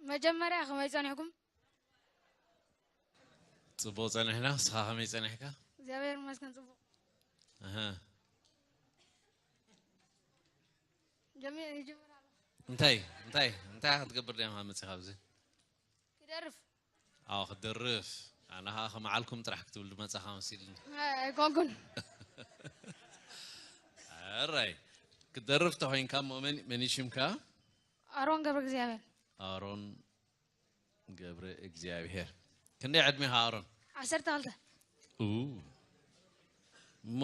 መጀመርያ ከመይ ጸኒሕኩም? ጽቡቕ ጸኒሕና። ንስኻ ከመይ ጸኒሕካ? እግዚኣብሔር ይመስገን ጽቡቕ። ኣሃ። ጀሚር ይጅምር ኣሎ። እንታይ እንታይ እንታይ ክትገብር ዲኻ መጺኻ ኣብዚ? ይደርፍ። ኣዎ ክትደርፍ። ኣነ ኸዓ ከመዓልኩም ጥራሕ ክትብል መጻኻ መሲልኒ። ኣይኮንኩን። ኣራይ ክትደርፍ ተኾይንካ እሞ መን መን እዩ ሽምካ? ኣሮን ገብረ እግዚኣብሔር። ኣሮን ገብረ እግዚኣብሔር። ክንደይ ዕድሜኻ ኣሮን? ዓሰርተ ክልተ። ኡ። እሞ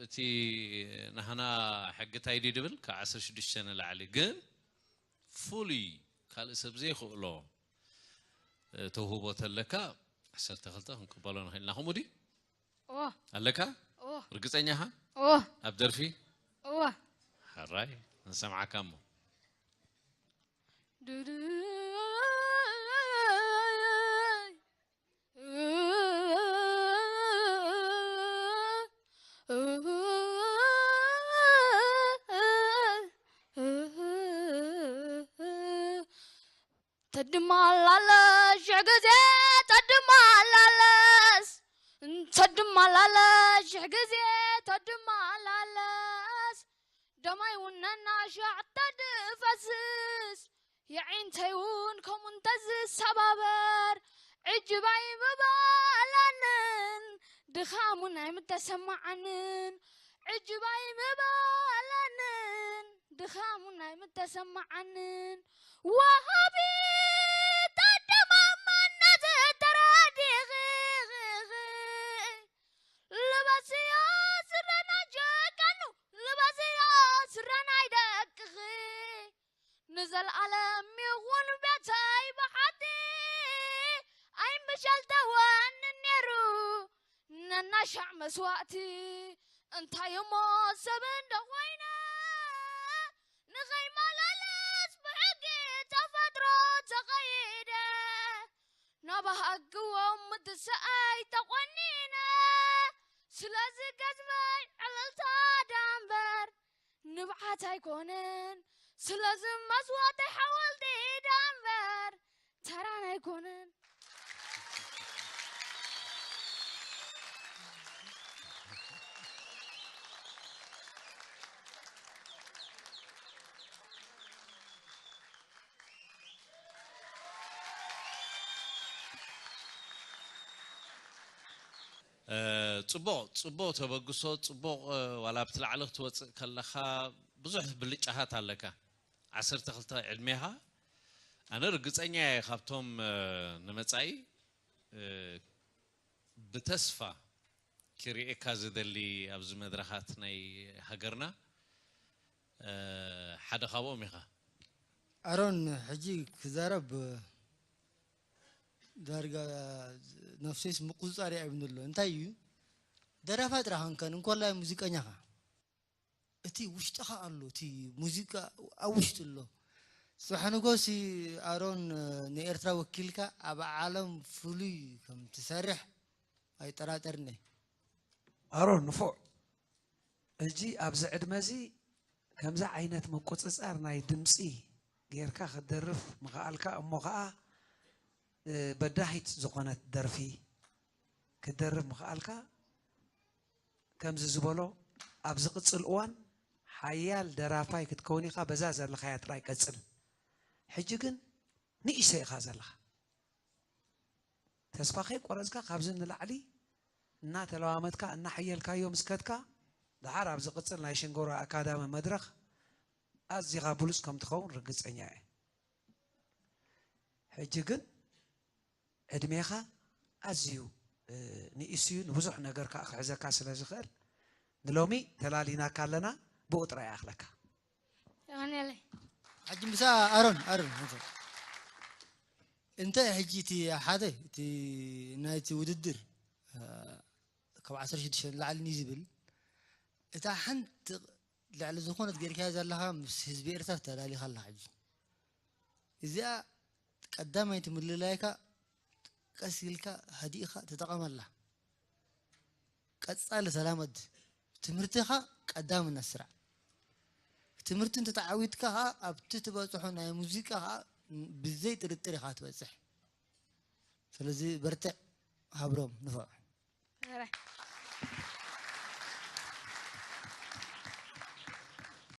እቲ ናህና ሕጊ እንታይ ድዩ ድብል ካብ ዓሰርተ ሽዱሽተ ንላዕሊ ግን ፍሉይ ካልእ ሰብ ዘይኽእሎ እ፣ ተውህቦ ተለካ ዓሰርተ ክልተ ክንቅበሎ ንኽእል ኢና። ከምኡ ድዩ? እዎ ኣለካ? እዎ ርግጸኛ ኢኻ? እዎ ኣብ ደርፊ? እዎ ሕራይ ንሰምዓካ እሞ። ዱዱይ ተድማላለስ ሽሕ ግዜ ተድማላለስ ተድማላለስ ሽሕ ግዜ ተድማላለስ ደማይ እውን ነናሻዕ ተድፈስስ የዒንተይ እውን ከምኡ እንተዝሰባበር ዕጅባይ ምበለንን ድኻሙን ኣይምተሰማዓንን ዕጅባይ ምበለንን ድኻሙን ኣይምተሰማዓንን ወሃቢ ተደማመና ተተራዲኺ ልበስዮ ስረና ጀጋኑ ልበስዮ ስረናይ ደቅኺ ንዘለኣለም ይኹን ቤተይ ብሓቲ ኣይምሸልተወኒ ነይሩ ነናሻዕ መስዋእቲ እንታይ እሞ ሰብ እንዶ ኮይነ ንኸይመላለስ ብሕጊ ተፈጥሮ ተቐይደ ናብ ሃግዎም ምትስኣይ ተቖኒነ ስለዚ ገዝመይ ዕልልታ ዳምበር ንብዓት ኣይኮነን ስለዚ መስዋእተይ ሓወልቲ ዳምበር ተራን ኣይኮነን ጽቡቕ ጽቡቕ ተበግሶ ጽቡቕ ዋላ ኣብቲ ላዕሊ ክትወፅእ ከለኻ ብዙሕ ብልጫታት ኣለካ ዓሰርተ ክልተ ዕድሜኻ ኣነ ርግፀኛ እየ ካብቶም ንመፃኢ ብተስፋ ክርእየካ ዝደሊ ኣብዚ መድረኻት ናይ ሃገርና ሓደ ካብኦም ኢኻ። ኣሮን ሕጂ ክዛረብ ዳርጋ ነፍሰይስ ምቁፅፃር ይኣብኒ ኣሎ። እንታይ እዩ ደራፋይ ጥራሕ ኮንካ እንኮላይ ሙዚቀኛ ኻ እቲ ውሽጥኻ ኣሎ እቲ ሙዚቃ ኣብ ውሽጢ ኣሎ። ፅባሕ ንጎሲ ኣሮን ንኤርትራ ወኪልካ ኣብ ዓለም ፍሉይ ከም ትሰርሕ ኣይጠራጠርኒ። ኣሮን ንፉዕ ሕጂ ኣብዚ ዕድመ እዚ ከምዚ ዓይነት ምቁፅፃር ናይ ድምፂ ጌርካ ክትደርፍ ምኽኣልካ እሞ ከዓ በዳሂት ዝኾነት ደርፊ ክትደርፍ ምኽኣልካ ከምዚ ዝበሎ ኣብ ዝቕፅል እዋን ሓያል ደራፋይ ክትከውን ኢኻ በዛ ዘለኻያ ጥራይ ቀፅል ሕጂ ግን ንእሽተይ ኢኻ ዘለኻ ተስፋ ከይቆረፅካ ካብዚ ንላዕሊ እናተለዋመድካ እናሓየልካዮ ምስ ከድካ ደሓር ኣብ ዝቕፅል ናይ ሽንጎሮ ኣካዳሚ መድረኽ ኣዚኻ ብሉፅ ከም ትኸውን ርግፀኛ እየ ሕጂ ግን ዕድሜኻ ኣዝዩ ንኢሱ እዩ ንብዙሕ ነገር ከዓ ክሕዘካ ስለ ዝኽእል ንሎሚ ተላሊናካ ኣለና ብኡ ጥራይ ይኣኽለካ የቐንየለይ ሕጂ ምሳ ኣሮን ኣሮን እንታይ ሕጂ እቲ ሓደ እቲ ናይቲ ውድድር ካብ ዓሰርተ ሽዱሽተ ንላዕሊ ንዝብል እታ ሓንቲ ልዕሊ ዝኾነት ጌርካያ ዘለኻ ምስ ህዝቢ ኤርትራ ተላሊኻ ኣላ ሕጂ እዚኣ ቀዳማይቲ ምልላይካ ቀስ ኢልካ ሃዲእኻ ተጠቐመላ ቀጻሊ ተላመድ ትምህርትኻ ቀዳምነት ስራዕ ትምህርቲ እንተተዓዊትካ ኸዓ ኣብቲ ትበፅሖ ናይ ሙዚቃ ኸዓ ብዘይ ጥርጥር ኢኻ ትበፅሕ። ስለዚ በርትዕ፣ ሃብሮም፣ ንፉዕ። ኧረ፣